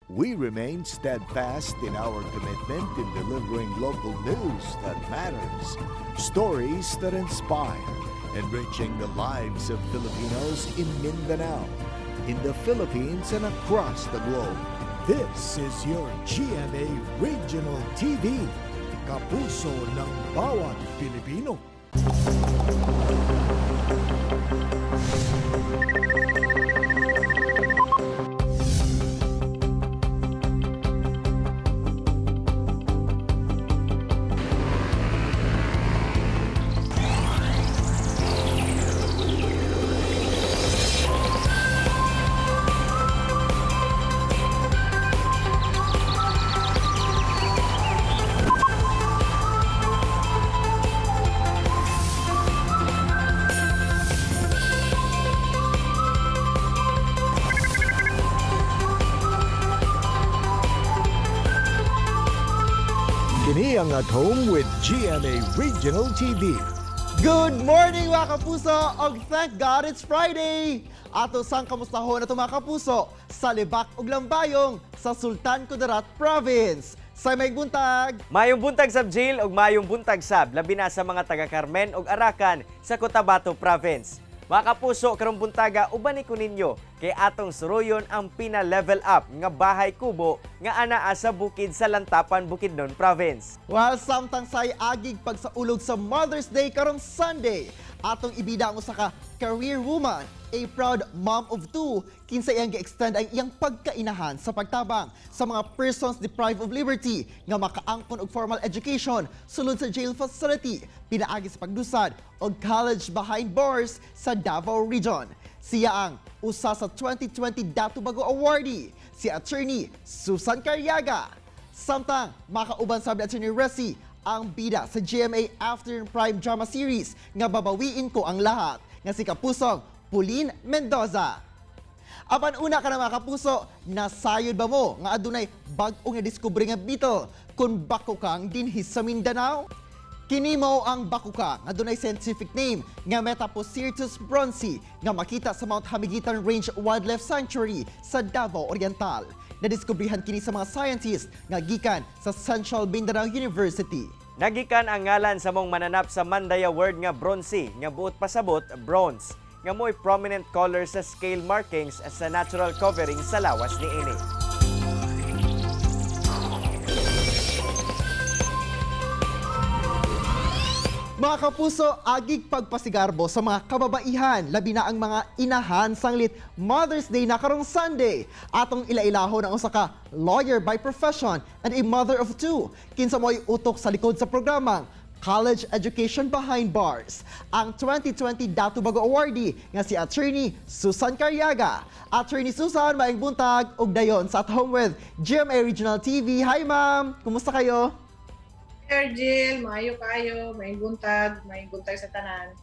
We remain steadfast in our commitment in delivering local news that matters, stories that inspire, enriching the lives of Filipinos in Mindanao, in the Philippines, and across the globe. This is your GMA Regional TV, kapuso ng bawat Pilipino. Kini ang At Home with GMA Regional TV. Good morning, mga kapuso! Og thank God it's Friday! Ato sang kamustahon ato, mga kapuso, sa Lebak ug Lambayong sa Sultan Kudarat Province. Sa may buntag! Mayong buntag sab, Jill, ug mayong buntag sab labi na sa mga taga Carmen ug Arakan sa Cotabato Province. Mga kapuso, karong buntaga uban ni ko ninyo kay atong suruyon ang pina-level up nga bahay kubo nga anaa sa bukid sa Lantapan, Bukidnon Province. Well, samtang say agig pagsaulog sa Mother's Day karong Sunday, atong ibida ang usa ka career woman, a proud mom of two, kinsa iyang gi-extend ang iyang pagkainahan sa pagtabang sa mga persons deprived of liberty nga makaangkon og formal education sulod sa jail facility, pinaagi sa pagdusad og College Behind Bars sa Davao Region. Siya ang usa sa 2020 Datu Bago Awardee, si Attorney Susan Cariaga. Samtang makauban sa Attorney Resi ang bida sa GMA Afternoon Prime Drama Series nga Babawiin Ko ang Lahat nga si Kapusong Pauline Mendoza. Apan una ka na, mga kapuso, nasayod ba mo nga adunay bag-ong nadiskubre nga beetle kung bakukang dinhi sa Mindanao? Kini mao ang bakuka nga dunay scientific name nga Metapocertus bronsi nga makita sa Mount Hamigitan Range Wildlife Sanctuary sa Davao Oriental. Nadiskubrihan kini sa mga scientists nga gikan sa Central Mindanao University. Nagikan ang ngalan sa mong mananap sa Mandaya word nga bronze nga buot pasabot bronze nga mo'y prominent color sa scale markings sa natural covering sa lawas niini. Mga kapuso, agig pagpasigarbo sa mga kababaihan, labi na ang mga inahan sanglit Mother's Day na karong Sunday. Atong ilailahon ang usa ka lawyer by profession and a mother of two. Kinsa mo'y utok sa likod sa programang College Education Behind Bars. Ang 2020 Datu Bago Awardee nga si Attorney Susan Cariaga. Attorney Susan, maayong buntag ug dayon sa At Home with GMA Regional TV. Hi ma'am, kumusta kayo? Sir Jill, maayo kayo, maayong buntag sa tanan.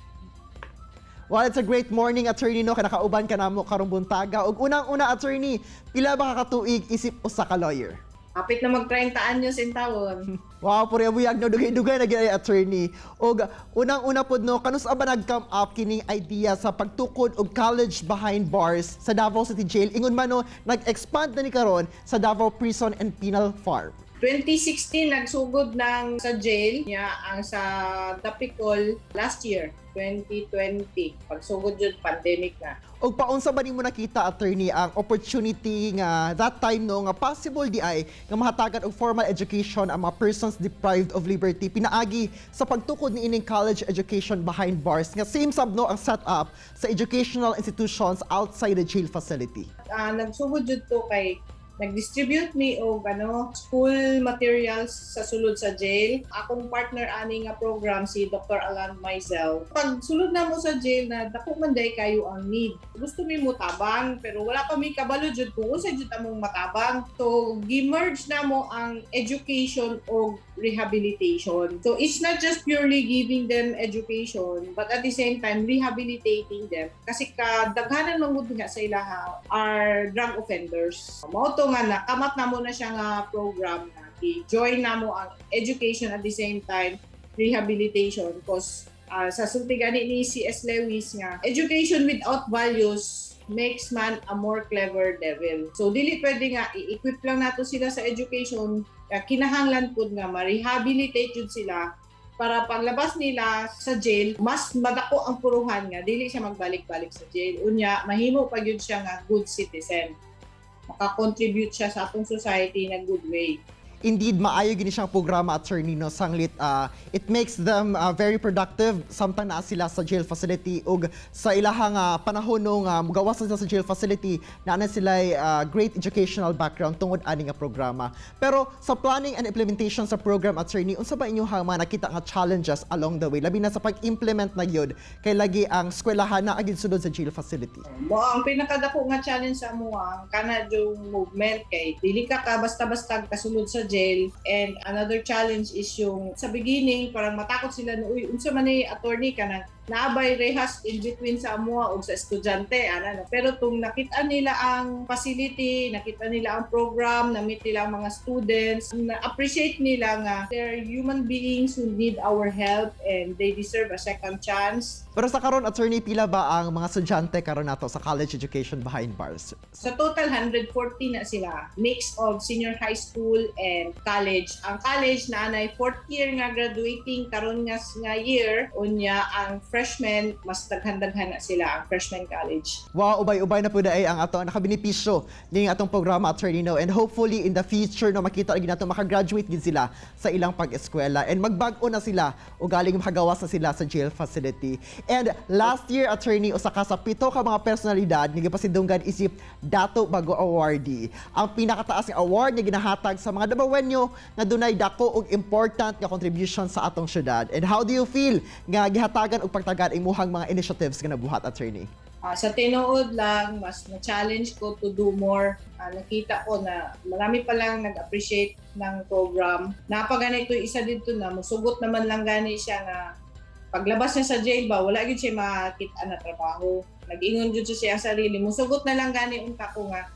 Well, it's a great morning, Attorney, no, kay nakauban ka namo karong buntaga. Ug unang-una, Attorney, pila ba ka katuig isip usa ka lawyer? Kapit na mag-30 anyos in tawon. Wow, puro buyag no, dugay-dugay na gyud ay, Attorney. Ug unang-una pod no, kanus ba nag-come up kining idea sa pagtukod og College Behind Bars sa Davao City Jail? Ingon man no, nag-expand na ni karon sa Davao Prison and Penal Farm. 2016 nagsugod ng sa jail niya ang sa Dapicol last year, 2020. Pagsugod yun, pandemic na. Og paunsa ba nimo nakita, Attorney, ang opportunity nga that time no nga possible di ay nga mahatagan og formal education ang mga persons deprived of liberty pinaagi sa pagtukod ni ining College Education Behind Bars nga same sab no ang setup sa educational institutions outside the jail facility? Nagsugod jud to kay nag-distribute mi og ano, school materials sa sulod sa jail. Akong partner ani nga program si Dr. Alan Maisel. Pag sulod na mo sa jail na dako man day kayo ang need. Gusto mi mo tabang pero wala pa mi kabalo jud kung unsa jud among matabang. So gi-merge na mo ang education og rehabilitation. So it's not just purely giving them education but at the same time rehabilitating them kasi kadaghanan man gud diha sa ilaha are drug offenders. Mao to nga nakamat na mo na siya nga program na i-join na mo ang education at the same time rehabilitation, cause sa sulti gani ni C.S. Lewis nga education without values makes man a more clever devil. So dili pwede nga i-equip lang nato sila sa education, kinahanglan pud nga ma-rehabilitate jud sila para paglabas nila sa jail, mas madako ang puruhan nga dili siya magbalik-balik sa jail. Unya, mahimo pa gyud siya nga good citizen. Maka-contribute siya sa atong society in a good way. Indeed, maayo gini siyang programa, Attorney, no, sanglit it makes them very productive samtang naa sila sa jail facility ug sa ilahang panahon nung mugawas na sila sa jail facility, naa na sila great educational background tungod ani nga programa. Pero sa planning and implementation sa program, Attorney, unsa ba inyong mga nakita nga challenges along the way, labi na sa pag-implement na gyud, kay lagi ang eskwelahan naa gyud sulod sa jail facility? Mo ang pinakadako nga challenge sa amoa ang kana yung movement kay dili ka basta-basta kasulod sa jail. And another challenge is yung sa beginning, parang matakot sila na, "Uy, unsa man ni attorney?" Kanang naabay rehas in between sa amoa ug sa estudyante ana, no? Pero tung nakita nila ang facility, nakita nila ang program, na-meet nila ang mga students, na appreciate nila nga they're human beings who need our help and they deserve a second chance. Pero sa karon, Attorney, pila ba ang mga estudyante karon nato sa college education behind bars? Sa total, 140 na sila. Mix of senior high school and college. Ang college na anay fourth year nga graduating karon nga year. Unya, ang freshmen, mas daghan-daghan na sila ang freshman college. Wow, ubay-ubay na po ay ang ato ang nakabenepisyo ning atong programa, Attorney, no, and hopefully in the future, no, makita lagi nato makagraduate gid sila sa ilang pag-eskwela and magbag-o na sila o galing makagawas na sila sa jail facility. And last year, Attorney, usa ka sa pito ka mga personalidad nga gipasidunggan isip Datu Bago Awardee. Ang pinakataas nga award nga ginahatag sa mga Dabawenyo nga dunay dako og important nga contribution sa atong syudad. And how do you feel nga gihatagan og pagtagad imuhang mga initiatives nga nabuhat, Attorney? Ah, sa tinuod lang, mas na-challenge ko to do more. Ah, nakita ko na marami palang nag-appreciate ng program. Napaganito isa dito na musugot naman lang gani siya nga paglabas niya sa jail ba, wala gyud siya makita na trabaho. Nag-ingon jud siya sa sarili. Musugot na lang gani unta ko nga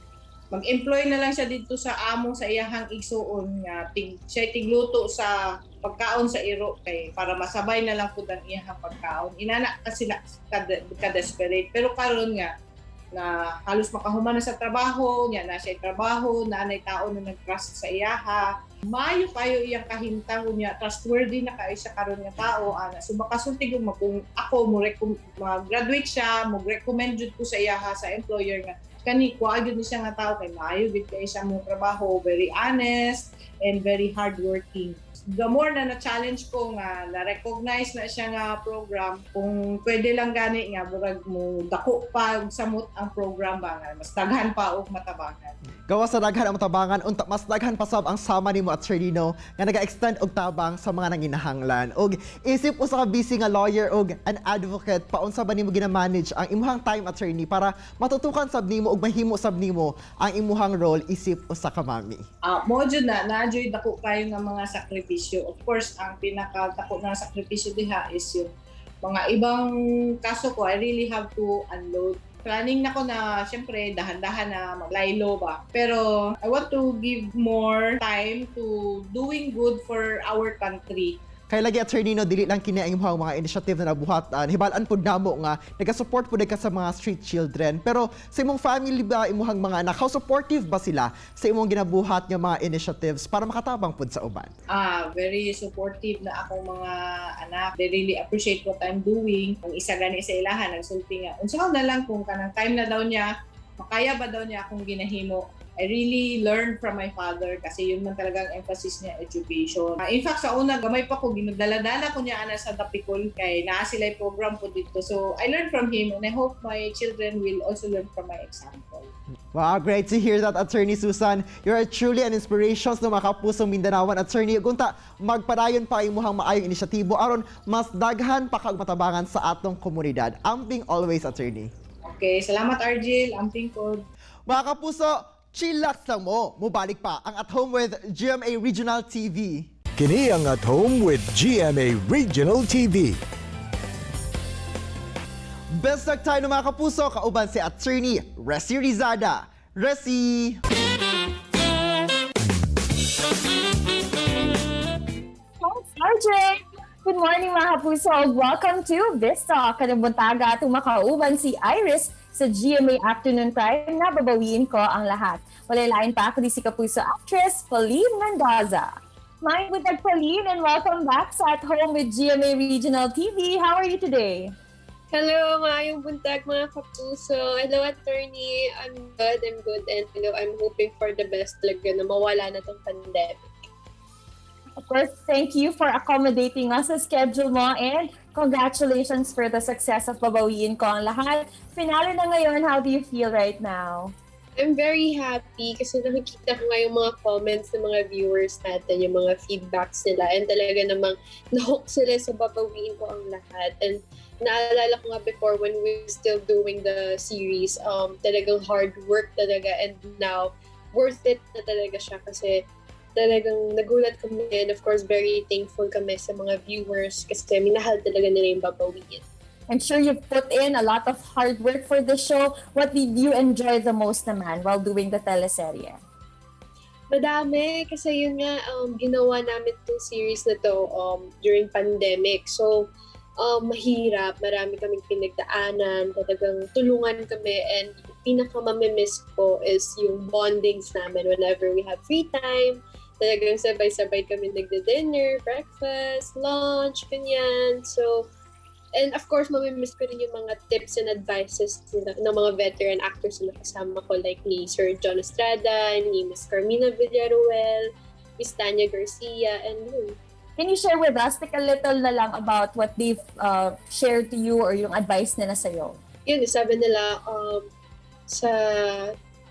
mag-employ na lang siya dito sa amo sa iyahang igsuon nga tig siya tigluto sa pagkaon sa iro kay para masabay na lang pud ang iyahang pagkaon. Inana kasi na ka-desperate. Pero karon nga na halos makahuman na sa trabaho niya, na siya trabaho na anay tao na nag-trust sa iyaha, maayo kayo iyang kahimtang. Unya trustworthy na kayo siya karon nga tao ana. So makasulti ko kung ako mo mag-graduate siya, mo recommend jud ko sa iyaha sa employer nga kani kuha gyud ni siya nga tao kay maayo gyud kay siya mo trabaho, very honest and very hardworking. The more na na-challenge ko nga na-recognize na siya nga program, kung pwede lang gani nga murag mo dako pa og samot ang program ba nga mas daghan pa og matabangan. Gawas sa daghan ang matabangan, unta mas daghan pa sab ang sama nimo, Attorney, no, nga naga-extend og tabang sa mga nanginahanglan. Og isip usa ka busy nga lawyer og an advocate, paunsa ba nimo gina-manage ang imuhang time, Attorney, para matutukan sab nimo og mahimo sab nimo ang imuhang role isip usa ka mami? Ah, mo jud na jud dako kayo nga mga sakripisyo. Of course, ang pinaka dako na sakripisyo diha is yung mga ibang kaso ko, I really have to unload. Planning na ko na syempre dahan-dahan na mag-lie low ba. Pero I want to give more time to doing good for our country. Kay lagi, Attorney, no, dili lang kini ang imong mga initiative na nabuhat. Hibalaan pud namo nga naga-support pud ka sa mga street children. Pero sa imong family ba, imuhang mga anak, how supportive ba sila sa imong ginabuhat nga mga initiatives para makatabang pud sa uban? Ah, very supportive na akong mga anak. They really appreciate what I'm doing. Ang isa gani sa ilahan, nagsulti nga, unsa na lang kung kanang time na daw niya, makaya ba daw niya akong ginahimo. I really learned from my father kasi yun man talagang emphasis niya, education. Ah, in fact, sa una, gamay pa ko, ginadala-dala ko niya ana sa Dapicol kay naa sila program po dito. So, I learned from him and I hope my children will also learn from my example. Wow, great to hear that, Attorney Susan. You are truly an inspiration sa mga kapusong Mindanaoan, Attorney. Ug unta, magpadayon pa imuhang maayong inisyatibo aron mas daghan pa kag matabangan sa atong komunidad. Amping always, Attorney. Okay, salamat, Argel. Amping ko. Mga kapuso, chillax lang mo. Mubalik pa ang At Home with GMA Regional TV. Kini ang At Home with GMA Regional TV. Best luck tayo ng mga kapuso, kauban si Attorney Resi Rizada. Resi! Thanks, RJ! Good morning, mga kapuso. Welcome to Vista. Karong buntaga atong makauban si Iris. sa GMA Afternoon Prime na Babawiin Ko Ang Lahat. Walay lain pa kundi si Kapuso actress Pauline Mendoza. Maayong buntag, Pauline, and welcome back sa At Home with GMA Regional TV. How are you today? Hello, maayong buntag, mga kapuso. Hello, attorney. I'm good, I'm good. And hello, I'm hoping for the best talaga na mawala na tong pandemic. Of course, thank you for accommodating us sa schedule mo and congratulations for the success of Babawiin Ko Ang Lahat. Finale na ngayon, how do you feel right now? I'm very happy kasi nakikita ko nga yung mga comments ng mga viewers natin, yung mga feedbacks nila. And talaga namang nahook sila sa Babawiin Ko Ang Lahat. And naalala ko nga before when we were still doing the series, talagang hard work talaga. And now, worth it na talaga siya kasi talagang nagulat kami and of course very thankful kami sa mga viewers kasi minahal talaga nila yung Babawiin. I'm sure you've put in a lot of hard work for the show. What did you enjoy the most naman while doing the teleserye? Madami, kasi yun nga, ginawa namin itong series na to during pandemic. So, mahirap, marami kaming pinagdaanan, talagang tulungan kami, and pinaka-mamimiss ko is yung bondings namin whenever we have free time. Talagang sabay-sabay kami nagde-dinner, breakfast, lunch, ganyan. So, and of course, mamimiss ko rin yung mga tips and advices ng mga veteran actors na nakasama ko, like ni Sir John Estrada, ni Miss Carmina Villaruel, Miss Tanya Garcia, and yun. Can you share with us like a little na lang about what they've shared to you or yung advice nila sa'yo? Yun, sabi nila, sa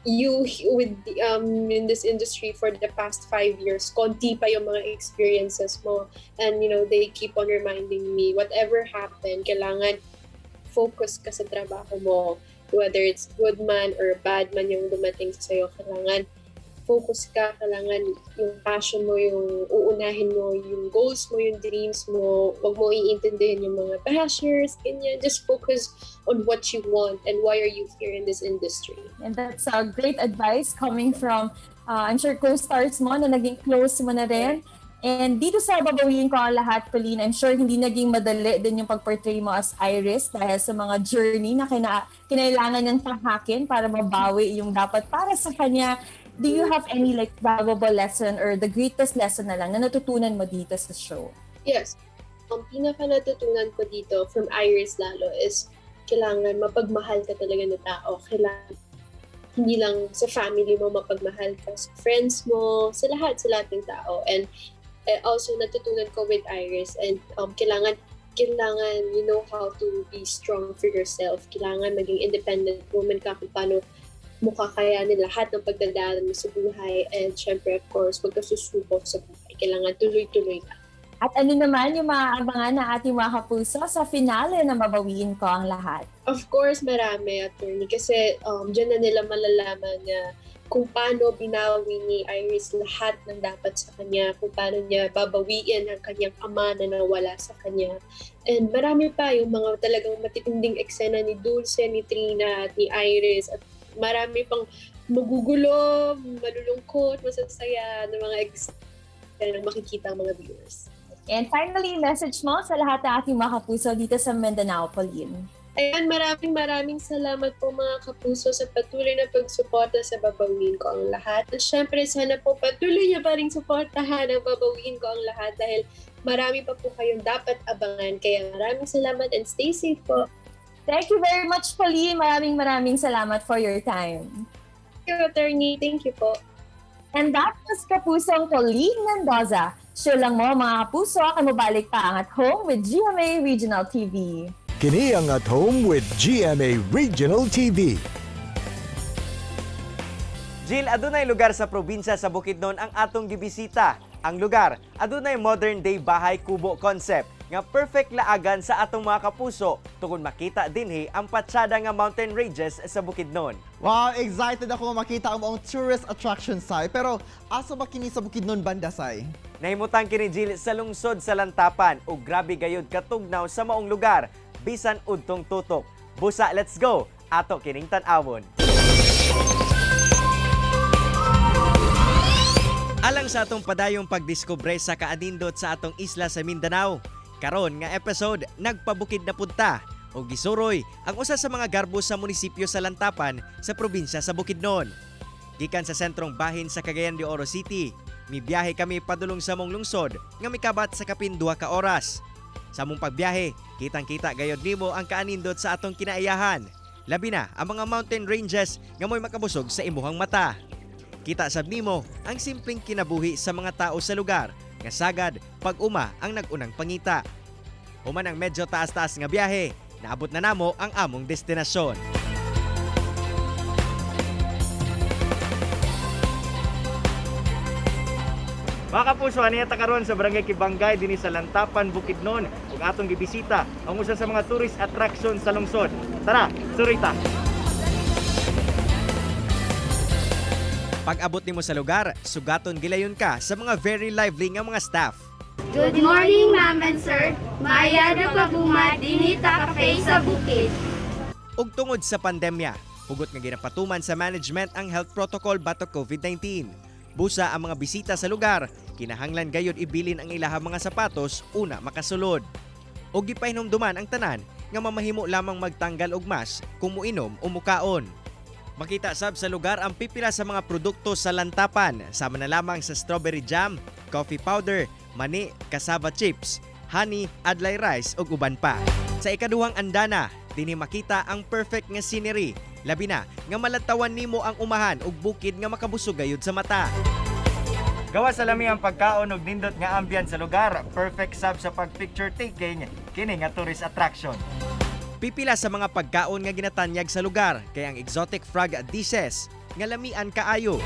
you with the, in this industry for the past 5 years, konti pa yung mga experiences mo. And they keep on reminding me, whatever happened, kailangan focus ka sa trabaho mo. Whether it's good man or bad man yung dumating sa'yo, kailangan focus ka, kailangan yung passion mo, yung uunahin mo, yung goals mo, yung dreams mo, wag mo iintindihin yung mga bashers, ganyan. Just focus on what you want and why are you here in this industry. And that's a great advice coming from, I'm sure, co-stars mo na naging close mo na rin. And dito sa Babawiin Ko Ang Lahat, Pauline, I'm sure hindi naging madali din yung pag-portray mo as Iris dahil sa mga journey na kinailangan niyang tahakin para mabawi yung dapat para sa kanya. Do you have any like valuable lesson or the greatest lesson na lang na natutunan mo dito sa show? Yes. Ang pinaka natutunan ko dito from Iris lalo is kailangan mapagmahal ka talaga na tao. Kailangan hindi lang sa family mo, mapagmahal ka, sa friends mo, sa lahat ng tao. And also natutunan ko with Iris and kailangan you know how to be strong for yourself. Kailangan maging independent woman ka kung paano mo kakayanin lahat ng pagdadaanan mo sa buhay. And syempre, of course, huwag ka susuko sa buhay. Kailangan tuloy-tuloy ka. At ano naman yung maaabangan ng ating mga kapuso sa finale na Babawiin Ko Ang Lahat? Of course, marami, attorney. Kasi dyan na nila malalaman na kung paano binawi ni Iris lahat ng dapat sa kanya, kung paano niya babawiin ang kanyang ama na nawala sa kanya. And marami pa yung mga talagang matitinding eksena ni Dulce, ni Trina, at ni Iris, at marami pang magugulo, malulungkot, masasaya na mga eksena na makikita ang mga viewers. And finally, message mo sa lahat ng ating mga kapuso dito sa Mindanao, Pauline. Ayan, maraming maraming salamat po, mga kapuso, sa patuloy na pagsuporta sa Babawiin Ko Ang Lahat. At syempre, sana po patuloy niyo pa rin suportahan ang Babawiin Ko Ang Lahat dahil marami pa po kayong dapat abangan. Kaya maraming salamat and stay safe po. Thank you very much, Pauline. Maraming maraming salamat for your time. Thank you, attorney. Thank you po. And that was Kapusong Pauline Mendoza. Sure lang mo, mga kapuso, mobalik pa ang At Home with GMA Regional TV. Kini ang At Home with GMA Regional TV. Jill, adunay lugar sa probinsya sa Bukidnon ang atong gibisita. Ang lugar, adunay modern day bahay kubo concept nga perfect laagan sa atong mga kapuso tungod makita dinhi ang patsada nga mountain ranges sa Bukidnon. Wow, excited ako makita ang maong tourist attraction, Sai. Pero asa ba kini sa Bukidnon banda, Sai? Nahimutang kini, Jill, sa lungsod sa Lantapan ug grabe gayud katugnaw sa maong lugar bisan udtong tutok. Busa, let's go! Ato kining tan-awon. Alang sa atong padayong pagdiskubre sa kaanindot sa atong isla sa Mindanao. Karon nga episode, nagpabukid na punta. O gisuroy ang usa sa mga garbo sa munisipyo sa Lantapan sa probinsya sa Bukidnon. Gikan sa sentrong bahin sa Cagayan de Oro City, mibiyahe kami padulong sa mong lungsod nga mikabat sa kapin 2 ka oras. Sa mong pagbiyahe, kitang-kita gayod nimo ang kaanindot sa atong kinaiyahan. Labi na ang mga mountain ranges nga mo'y makabusog sa imuhang mata. Kita sab nimo ang simpleng kinabuhi sa mga tao sa lugar nga sagad pag-uma ang nagunang pangita. Human ang medyo taas-taas nga biyahe, naabot na namo ang among destinasyon. Mga kapuso, aniya ta karon sa Barangay Kibangay dinhi sa Lantapan, Bukidnon ug atong gibisita ang usa sa mga tourist attraction sa lungsod. Tara, suroy ta. Pag-abot nimo sa lugar, sugaton gilayon ka sa mga very lively nga mga staff. Good morning, ma'am and sir. Maayado pag-uma dinhi ta cafe sa bukid. Ug tungod sa pandemya, hugot nga ginapatuman sa management ang health protocol batok COVID-19. Busa ang mga bisita sa lugar, kinahanglan gayud ibilin ang ilahang mga sapatos una makasulod. Ug gipahinumduman ang tanan nga mamahimo lamang magtanggal og mask kung muinom o mukaon. Makita sab sa lugar ang pipila sa mga produkto sa Lantapan, sama na lamang sa strawberry jam, coffee powder, mani, cassava chips, honey, adlay rice ug uban pa. Sa ikaduhang andana, dinhi makita ang perfect nga scenery. Labi na nga malantawan nimo ang umahan ug bukid nga makabusog gayud sa mata. Gawa sa lami ang pagkaon ug nindot nga ambience sa lugar, perfect sab sa pag-picture taking kini nga tourist attraction. Pipila sa mga pagkaon nga ginatanyag sa lugar kay ang exotic frog dishes nga lamian kaayo.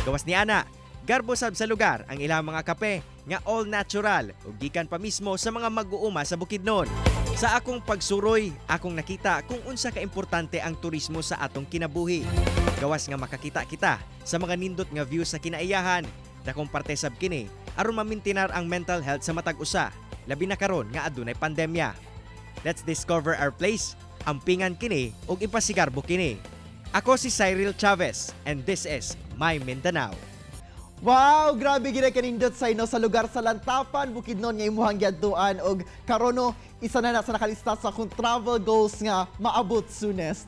Gawas ni ana, garbo sab sa lugar ang ilang mga kape nga all natural ug gikan pa mismo sa mga mag-uuma sa Bukidnon. Sa akong pagsuroy, akong nakita kung unsa ka importante ang turismo sa atong kinabuhi. Gawas nga makakita kita sa mga nindot nga view sa kinaiyahan, dakong parte sab kini aron mamintinar ang mental health sa matag usa, labi na karon nga adunay pandemya. Let's discover our place, ampingan kini ug ipasigarbo kini. Ako si Cyril Chavez and this is My Mindanao. Wow, grabe gid kanindot sa ino sa lugar sa Lantapan, Bukidnon nga imuhang giadtuan og karon no, isa na na sa nakalista sa akong travel goals nga maabot soonest.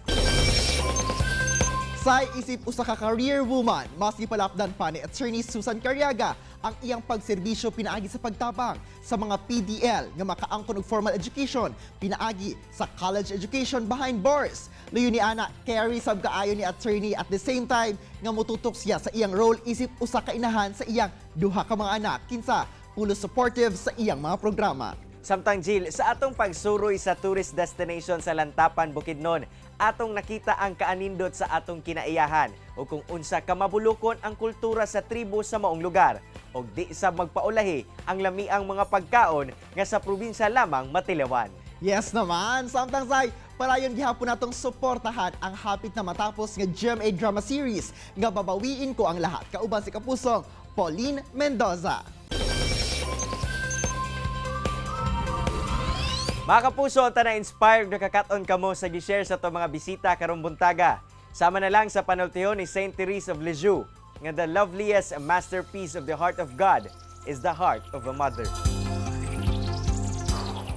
Sa isip usa ka career woman, mas gipalapdan pa ni Attorney Susan Cariaga ang iyang pagserbisyo pinaagi sa pagtabang sa mga PDL nga makaangkon og formal education pinaagi sa college education behind bars. Luyo ni ana, carry sab kaayo ni attorney at the same time nga motutok siya sa iyang role isip usa ka inahan sa iyang duha ka mga anak kinsa pulo supportive sa iyang mga programa. Samtang Jill, sa atong pagsuroy sa tourist destination sa Lantapan, Bukidnon, atong nakita ang kaanindot sa atong kinaiyahan o kung unsa ka mabulukon ang kultura sa tribo sa maong lugar og di sa magpaulahi ang lamiang mga pagkaon nga sa probinsya lamang matilawan. Yes naman! Samtang say, padayon gihapon natong suportahan ang hapit na matapos nga GMA drama series nga Babawiin Ko ang Lahat. Kauban si Kapusong Pauline Mendoza. Mga kapuso, ta na-inspired nakakaton kamo sa gi-share sa atong mga bisita karong buntaga. Sama na lang sa panultihon ni Saint Therese of Lisieux nga the loveliest masterpiece of the heart of God is the heart of a mother.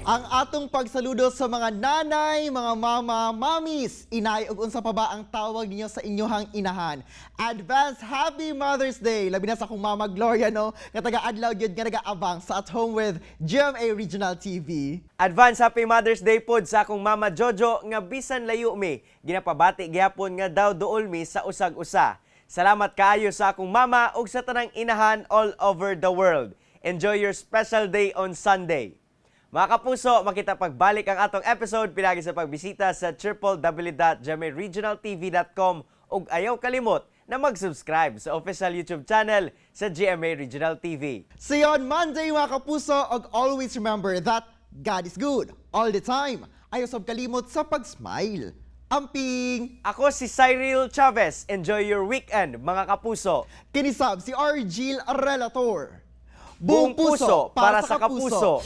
Ang atong pagsaludo sa mga nanay, mga mama, mommies, inay ug unsa pa ba ang tawag ninyo sa inyohang inahan. Advance Happy Mother's Day. Labi na sa akong mama Gloria no, nga taga-adlaw gyud nga nagaabang sa At Home with GMA Regional TV. Advance Happy Mother's Day pod sa akong mama Jojo nga bisan layo mi, ginapabati gihapon nga daw duol mi sa usag-usa. Salamat kaayo sa akong mama ug sa tanang inahan all over the world. Enjoy your special day on Sunday. Mga kapuso, makita pagbalik ang atong episode pinagi sa pagbisita sa www.gmaregionaltv.com ug ayaw kalimot na mag-subscribe sa official YouTube channel sa GMA Regional TV. See you on Monday, mga kapuso, ug always remember that God is good all the time. Ayaw sab kalimot sa pag-smile. Amping! Ako si Cyril Chavez. Enjoy your weekend, mga kapuso. Kinisab si Argil Relator. Buong puso para sa kapuso.